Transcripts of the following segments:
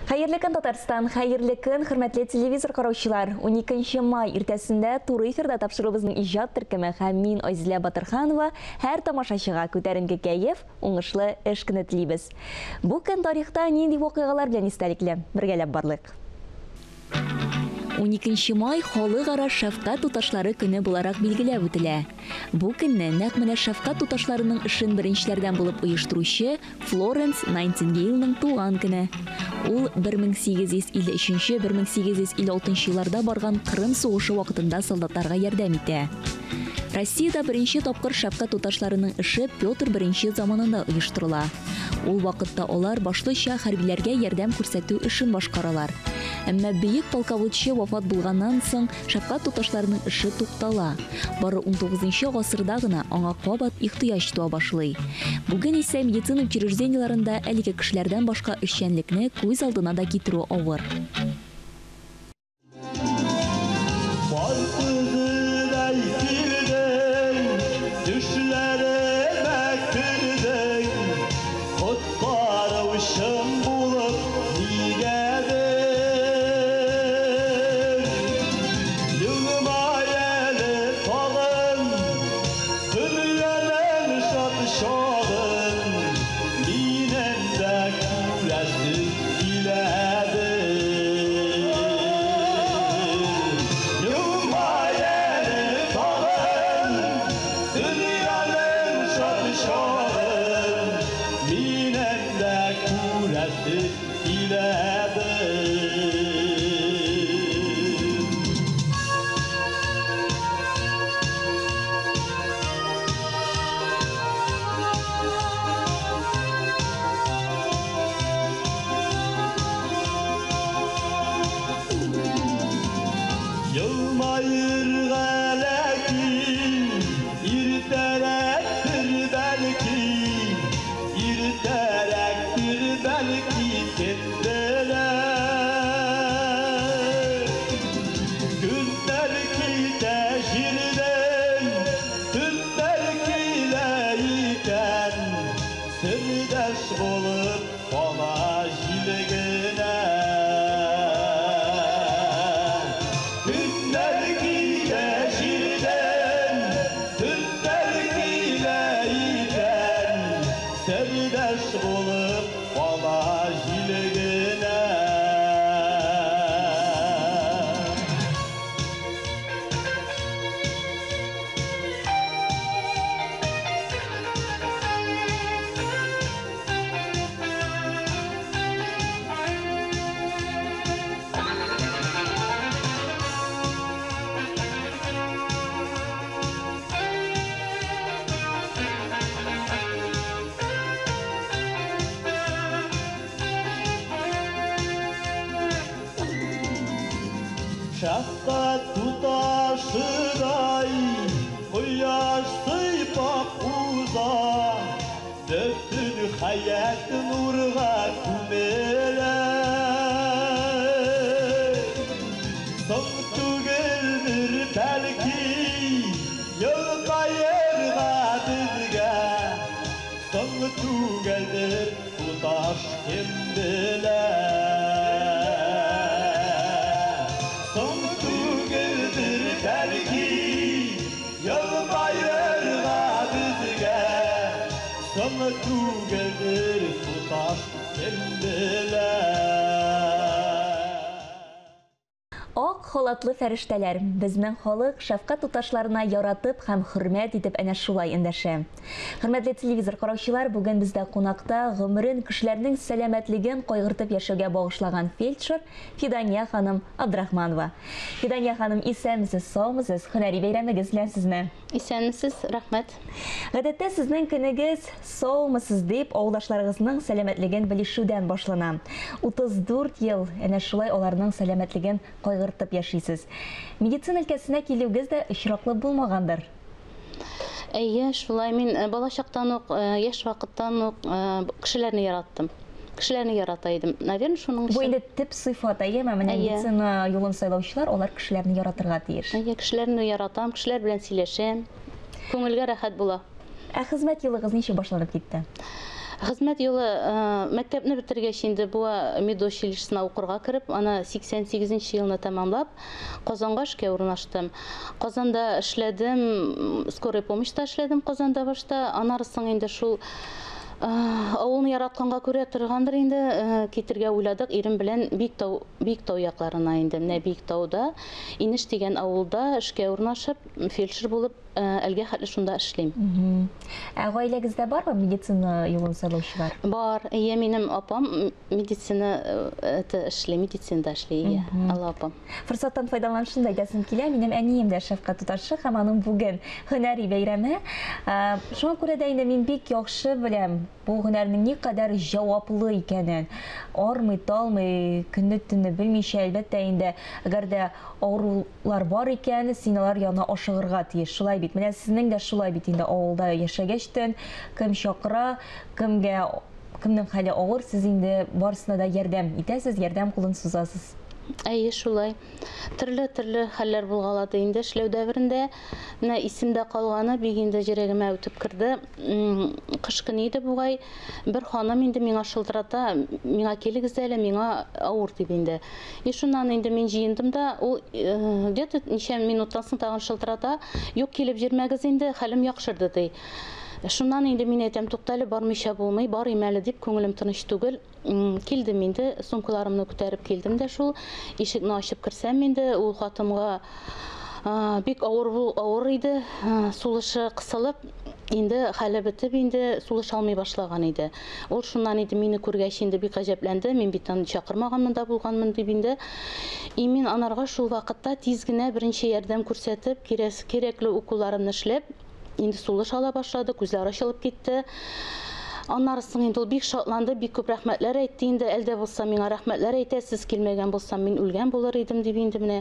Хәерле көн, Татарстан, хәерле көн, хөрмәтле телевизор караучылар. 12 май иртәсендә туры эфирда тапшыруыбызның иҗат төркеме һәм мин Айзилә Батырханова һәр тамашачыга күтәренке кәеф, уңышлы эш көне телибез. Бу көн тарихта нинди вакыйгалар белән истәлекле? Бергәләп барлыйк. 12 май халыкара шәфкать туташлары көне буларак билгеләп үтелә. Бу көнне нәкъ менә шәфкать туташларының эшен беренчеләрдән булып оештыручы Флоренс Найтингейлның туган көне. Ул 1853-1856 елларда барган Кырым сугышы вакытында солдатларга ярдәм итә. Россиядә беренче тапкыр шәфкать туташларының эше Петр I заманында оештырыла. Ул вакытта алар башлыча хәрбиләргә ярдәм күрсәтү эшен башкаралар. Әмма бөек полководчы вафат булганнан соң шәфкать туташларының эше туктала. Бары 19 гасырда гына аңа кабат ихтыяҗ туа башлый. Бүген исә медицина учреждениеләрендә әлеге кешеләрдән башка эшчәнлекне күз алдына да китерү авыр. Шәфкать туташыдай кояш сыйпап уза, бөтен хәят нурга күмелә. Соң түгелдер бәлки елмаерга безгә, соң түгелдер туташ кем белә. Түгелдер туташ кем белә. Ак халатлы фәрештәләр безнең халык шәфкать туташларына яратып һәм хөрмәт итеп әнә шулай эндәшә. Хөрмәтле телевизор караучылар, бүген бездә кунакта гомерен кешеләрнең сәламәтлеген кайгыртып яшәүгә багышлаган фельдшер Фидания ханым Абдрахманова. Фидания ханым, исәнмесез, саумысыз, һөнәри бәйрәмегез белән сезне. Исәнмесез, рәхмәт. Гадәттә сезнең көнегез саумысыз дип авылдашларыгызның сәламәтлеген белешүдән башлана. 34 ел әнә шулай аларның сәламәтлеген кайгыртып яшисез. Медицина өлкәсенә килүегез дә очраклы булмагандыр. Әйе, шулай мин балачактан ук, яшь вакыттан ук кешеләрне яраттым. Кешеләрне ярата идем. Наверное, шуның өчен. Бу инде төп сыйфат, әйеме? Менә медицина юлын сайлаучылар, алар кешеләрне яратырга тиеш. Әйе, кешеләрне яратам, кешеләр белән сөйләшәм. Күңелгә рәхәт була. Ә хезмәт юлыгыз ничек башланып китте? Хезмәт юлы мәктәпне бетергәч инде Буа медучилищесына укырга кереп, аны 88 нче елны тәмамлап, Казанга эшкә урнаштым. Казанда эшләдем, скорая помощьта эшләдем Казанда башта. Аннары соң инде шул авылны яратканга күрә торгандыр инде, китергә уйладык ирем белән Биектау, Биектау якларына инде. Менә Биектауда, Инеш дигән авылда эшкә урнашып, фельдшер булып, Әлгә хәтле шунда эшлим. Ә гаиләгездә бармы медицина юлын сайлаучылар? Бар. Әйе, минем апам медицина это эшли, медицинада эшли, әйе, Алла апам. Форсаттан файдаланып шуны да әйтәсем килә, минем әнием дә шәфкать туташы һәм аның бүген һөнәри бәйрәме. Шуңа күрә дә инде мин бик яхшы беләм бу һөнәрнең никадәр җаваплы икәнен. Армый-талмый, көнне-төнне белмичә, әлбәттә инде, әгәр дә авыру Лар бар икән, син алар янына ашыгырга тиеш. Шулай бит. Менә сезнең дә шулай бит инде авылда яшәгәчтен, кем чакыра, кемгә кемнең хәле авыр, сез инде барысына да ярдәм итәсез, ярдәм кулын сузасыз. Әйе, шулай. Төрле-төрле хәлләр булгалады инде эшләү дәверендә. Менә исемдә калганы бик инде җөрәгемә үтеп керде. Кыш көне иде бугай. Бер ханым инде миңа шылтырата, миңа килегез әле, миңа авыр дип инде. И шуннан инде мин җыендым да, ул где-то ничә минуттан соң тагын шылтырата, юк, килеп җирмәгез инде, хәлем яхшырды, ди. Шуннан инде мин әйтәм, туктале, бармыйча булмый, барыйм әле дип, күңелем тыныч түгел. Килдем инде, сумкаларымны күтәреп килдем дә шул, ишекне ачып керсәм инде, ул хатынга бик авыр, авыр иде, сулышы кысылып, инде хәле бетеп инде сулыш алмый башлаган иде. Ул шуннан инде мине күргәч инде бик гаҗәпләнде, мин бит аны чакырмаганмын да булганмын дип инде. И мин анарга шул вакытта тиз генә беренче ярдәм күрсәтеп, кирәкле уколларымны эшләп, инде сулыш ала башлады, күзләре ачылып китте. Аннары соң инде ул бик шатланды, бик күп рәхмәтләр әйтте инде, әлдә булса миңа рәхмәтләр әйтәсез, килмәгән булсам мин үлгән булыр идем дип инде менә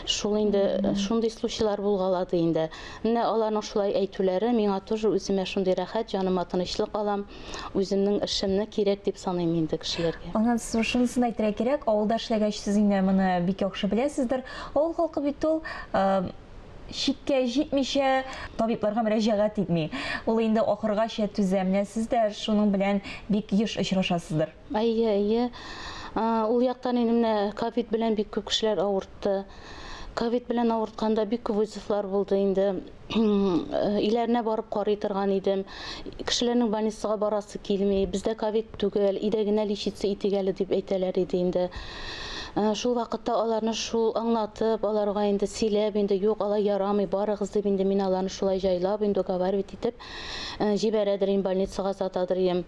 шул инде шундый случайлар булгалады инде. Менә аларның шулай әйтүләре миңа тоже үземә шундый рәхәт, җаныма тынычлык алам. Үземнең эшемне кирәк дип саныйм инде кешеләргә. Аннан соң шунысын әйтергә кирәк, авылда эшләгәч сез инде моны бик яхшы беләсездер. Авыл халкы бит ул чиккә җитмичә табибларга мөрәҗәгать итми. Ул инде ахыргача түзә. Менә сез дә шуның белән бик еш очрашасыздыр. Әйе, әйе. Ул яктан инде менә ковид белән бик күп кешеләр авыртты. Ковид белән авыртканда бик күп вызовлар булды инде. Өйләренә барып карый торган идем. Кешеләрнең больницага барасы килми. Бездә ковид түгел, өйдә генә лечиться итик әле дип әйтәләр иде инде. Шул вакытта аларны шул аңлатып, аларга инде сөйләп инде, юк, алай ярамый, барыгыз дип инде мин аларны шулай җайлап инде уговаривать итеп җибәрәдер инде, больницага озатадыр идем.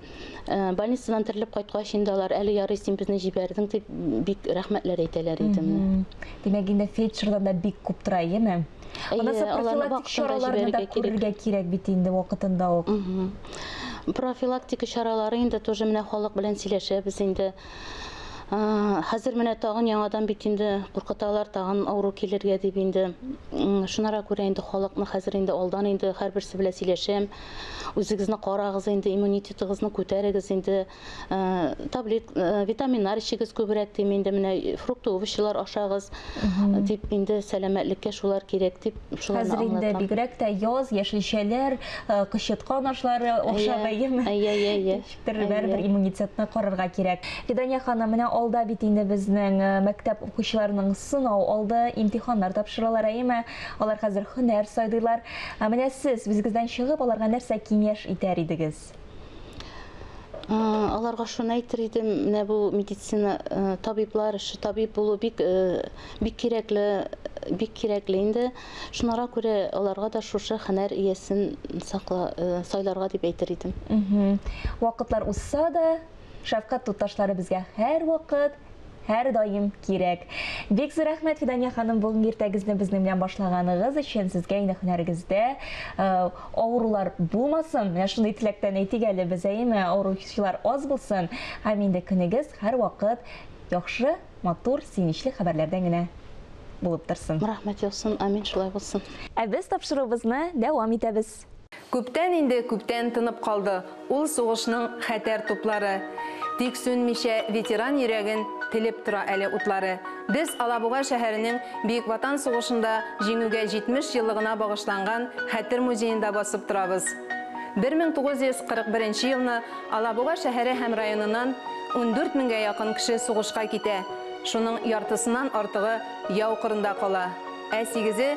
Больницадан терелеп кайткач инде алар, әле ярый син безне җибәрдең дип бик рәхмәтләр әйтәләр иде менә. Димәк, инде фельдшердан да бик күп тора, әйеме? Аннан соң профилактик чараларны да күрергә кирәк бит инде вакытында ук. Профилактика чаралары инде тоже менә халык белән сөйләшәбез инде. Хәзер менә тагын яңадан бит инде куркыталар, тагын авыру килергә дип инде. Шунара күрә инде халыкны хәзер инде алдан инде һәрберсе белән сөйләшәм. Үзегезне карагыз инде, иммунитетыгызны күтәрегез инде, таблет, витаминнар эчегез күбрәк дим инде, менә фрукты, овощилар ашагыз дип инде сәламәтлеккә шулар кирәк дип шуларны Хәзер инде бигрәк тә яз, яшелчәләр, кычыткан ашлары ашап, әйеме? Әйе, әйе, әйе. Ничектер барыбер иммунитетны карарга кирәк. Фидания ханым, менә алда бит инде безнең мәктәп укучыларының сынау алды, имтиханнар тапшыралар, әйеме? Алар хәзер һөнәр сайлыйлар. Ә менә сез үзегездән чыгып, аларга нәрсә киңәш итәр идегез? Аларга шуны әйтер идем, менә бу медицина, табиблар эше, табиб булу бик, бик кирәкле, бик кирәкле инде. Шунара күрә аларга да шушы һөнәр иясен сакла, сайларга дип әйтер идем. Вакытлар узса да, шәфкать туташлары безгә һәрвакыт, һәрдаим кирәк. Бик зур рәхмәт, Фидания ханым, бүгенге иртәгезне безнең белән башлаганыгыз өчен. Сезгә инде һөнәрегездә авырулар булмасын. Менә шундый теләктән әйтик әле без, әйеме, авыручылар аз булсын. Һәм инде көнегез һәрвакыт яхшы, матур, сөенечле хәбәрләрдән генә булып торсын. Рәхмәт яусын, амин, шулай булсын. Ә без тапшыруыбызны дәвам итәбез. Күптән инде күптән тынып калды ул сугышның хәтәр туплары. Тик сүнмичә ветеран йөрәген телеп тора әле утлары. Без Алабуга шәһәренең Бөек Ватан сугышында җиңүгә 70 еллыгына багышланган Хәтер музеенда басып торабыз. 1941 елны Алабуга шәһәре һәм районыннан 14 меңгә якын кеше сугышка китә. Шуның яртысыннан артыгы яу кырында кала. Ә сигезе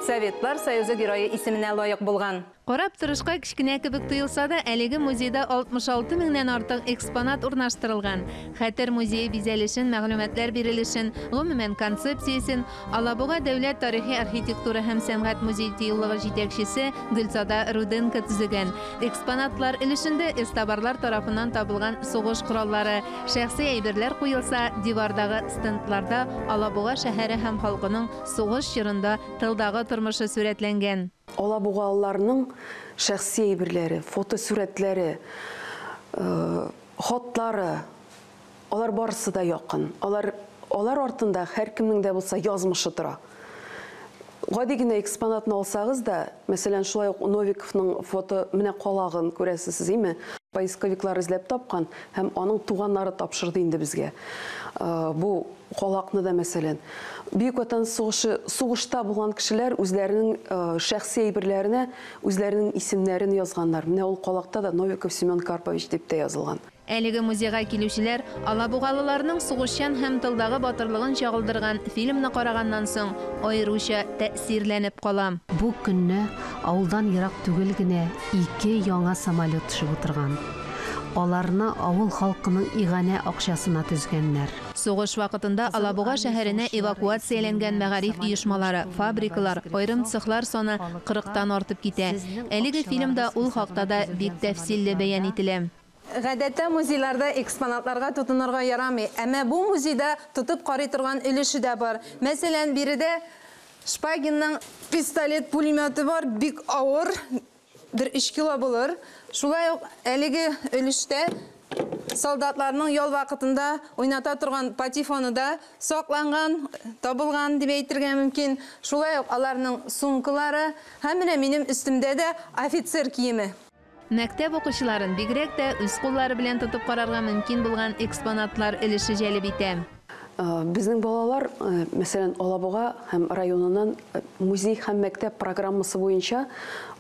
Советлар Союзы Герое исеменә лаек булган. Карап торышка кечкенә кебек тоелса да, әлеге музейда 66 меңнән артык экспонат урнаштырылган. Хәтер музее бизәлешен, мәгълүматлар бирелешен, гомумән концепциясен Алабуга дәүләт тарихи архитектура һәм сәнгать музей тыюлыгы җитәкчесе Гөлзада Руденко төзегән. Экспонатлар өлешендә эзтабарлар тарафыннан табылган сугыш кораллары, шәхси әйберләр куелса, дивардагы стендларда Алабуга шәһәре һәм халкының сугыш чорында тылдагы тормышы сурәтләнгән. Алабугалыларның шәхси әйберләре, фотосурәтләре, хатлары, алар барысы да якын. Алар, алар артында һәркемнең дә булса язмышы тора. Гади генә экспонатны алсагыз да, мәсәлән, шулай ук Новиковның фото менә калагын күрәсез, име? Поисковиклар эзләп тапкан һәм аның туганнары тапшырды инде безгә. Бу калакны да, мәсәлән, Бөек Ватан сугышы, сугышта булган кешеләр үзләренең шәхси әйберләренә үзләренең исемнәрен язганнар. Менә ул калакта да Новиков Семен Карпович дип тә язылган. Әлеге музейга килүчеләр алабугалыларның сугышчан һәм тылдагы батырлыгын чагылдырган фильмны караганнан соң аеруча тәэсирләнеп кала. Бу көнне авылдан ерак түгел генә ике яңа самолет төшеп утырган. Аларны авыл халкының иганә акчасына төзгәннәр. Сугыш вакытында Алабуга шәһәренә эвакуацияләнгән мәгариф оешмалары, фабрикалар, аерым цехлар саны 40-тан артып китә. Әлеге фильмда ул хакта да бик тәфсилле бәян ителә. Гадәттә музейларда экспонатларга тотынырга ярамый, әмма бу музейда тотып карый торган өлеше дә бар. Мәсәлән, биредә Шпагинның пистолет пулеметы бар, бик авыр, бер 3 кило булыр. Шулай ук әлеге өлештә солдатларның ял вакытында уйната торган патефоны да сакланган, табылган дип әйтергә мөмкин. Шулай ук аларның сумкалары һәм менә минем өстемдә дә офицер киеме. Мәктәп укучыларын бигрәк тә үз куллары белән тотып карарга мөмкин булган экспонатлар өлеше җәлеп итә. Безнең балалар, мәсәлән, Алабуга һәм районыннан музей һәм мәктәп программасы буенча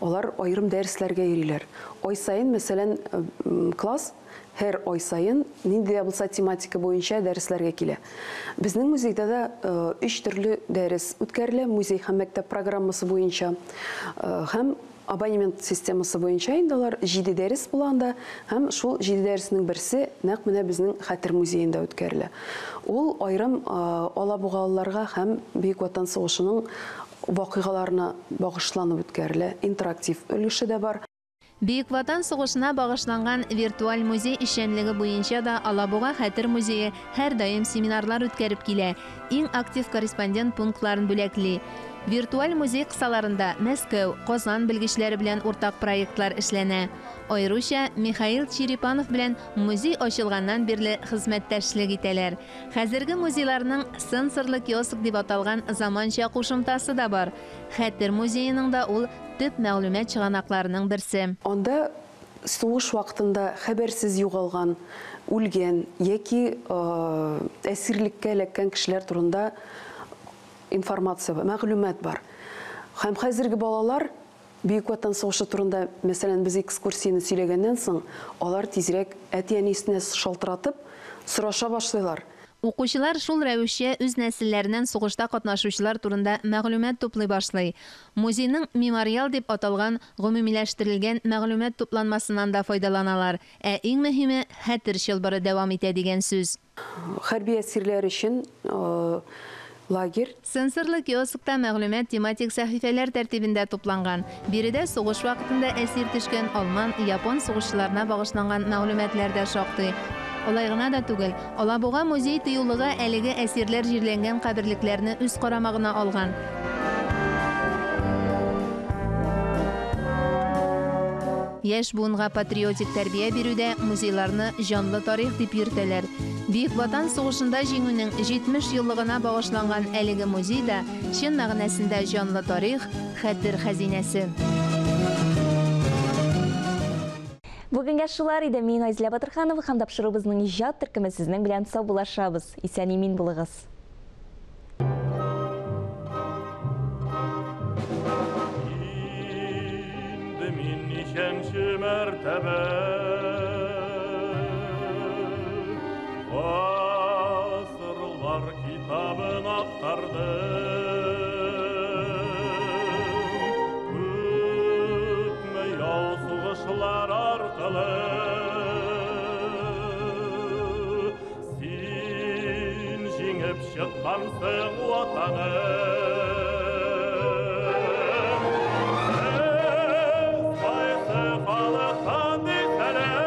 алар аерым дәресләргә йөриләр. Ай саен, мәсәлән, класс һәр ай саен нинди дә булса тематика буенча дәресләргә килә. Безнең музейда да өч төрле дәрес үткәрелә музей һәм мәктәп программасы буенча һәм абонемент системасы буенча инде алар 7 дәрес була анда, һәм шул 7 дәреснең берсе нәкъ менә безнең Хәтер музеенда үткәрелә. Ул аерым алабугалыларга һәм Бөек Ватан сугышының вакыйгаларына багышланып үткәрелә. Интерактив өлеше дә бар. Бөек Ватан сугышына багышланган виртуаль музей эшчәнлеге буенча да Алабуга Хәтер музее һәрдаим семинарлар үткәреп килә. Иң актив корреспондент пунктларын бүләкли. Виртуаль музей кысаларында Мәскәү, Казан белгечләре белән уртак проектлар эшләнә. Аеруча Михаил Черепанов белән музей ачылганнан бирле хезмәттәшлек итәләр. Хәзерге музейларның сенсорлы киоск дип аталган заманча кушымтасы да бар. Хәтер музееның да ул төп мәгълүмат чыганакларының берсе. Анда сугыш вакытында хәбәрсез югалган, үлгән яки әсирлеккә эләккән кешеләр турында информация бар, мәгълүмат бар. Һәм хәзерге балалар Бөек Ватан сугышы турында, мәсәлән, без экскурсияне сөйләгәннән соң, алар тизрәк әти-әнисенә шалтыратып сораша башлыйлар. Укучылар шул рәвешчә үз нәселләреннән сугышта катнашучылар турында мәгълүмат туплый башлый. Музейның мемориал дип аталган гомумиләштерелгән мәгълүмат тупланмасыннан да файдаланалар. Ә иң мөһиме хәтер чылбыры дәвам итә дигән сүз. Хәрби әсирләр өчен лагерь. Сенсорлы киоскта мәгълүмат тематик сәхифәләр тәртибендә тупланган. Биредә сугыш вакытында әсир төшкән алман, япон сугышчыларына багышланган мәгълүматлар да шактый. Алай гына да түгел, Алабуга музей тыюлыгы әлеге әсирләр җирләнгән каберлекләрне үз карамагына алган. Яшь буынга патриотик тәрбия бирүдә музейларны җанлы тарих дип йөртәләр. Бөек Ватан сугышында җиңүнең 70 еллыгына багышланган әлеге музей да чын мәгънәсендә җанлы тарих, хәтер хәзинәсе. Бүгенгә шулар иде. Мин Айзилә Батырханова һәм тапшыруыбызның иҗат төркеме сезнең белән саубуллашабыз. Исән-имин булыгыз. Инде мин ничәнче Мәртәбә. Гасырлар китабын актардым. Күпме яу сугышлар аркылы син җиңеп чыккансың, Ватаным. Сез кайсы халыктан дисәләр,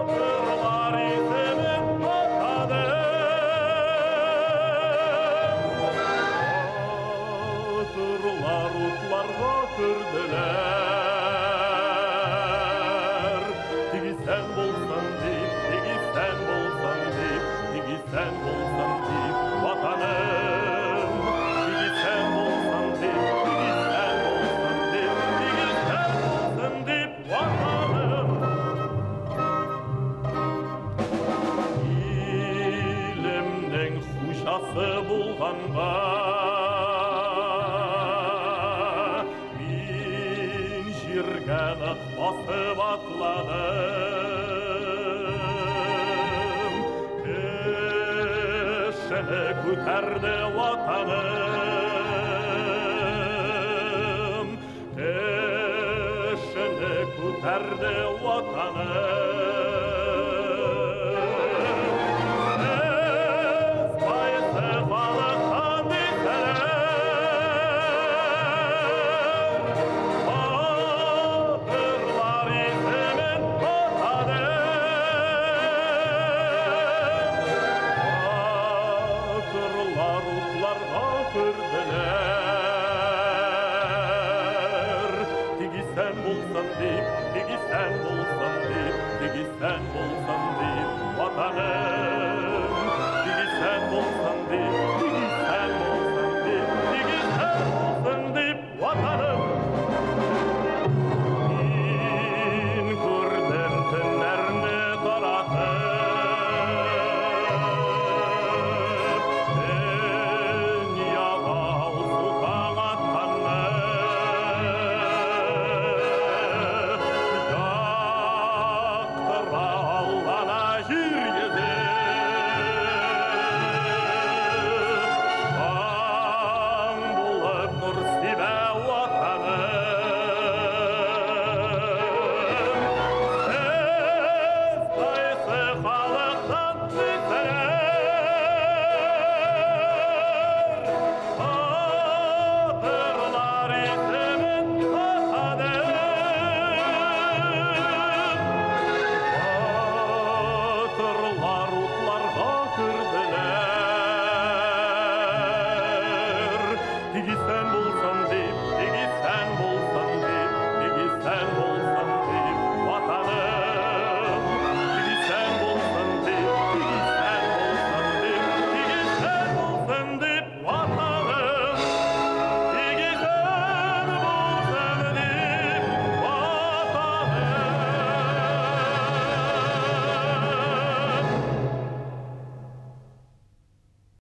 батырлар исемен атадым. Батырлар утларга керделәр. Тик исән булсын дип, тик исән булсын дип, тик исән булсын дип, Ватаным. Тик исән булсын дип, тик исән булсын дип, тик исән булсын дип, Ватаным. Илемнең хуҗасы булганга мин җиргә нык басып атладым. Кешене күтәрде Ватаным. Кешене күтәрде Ватаным.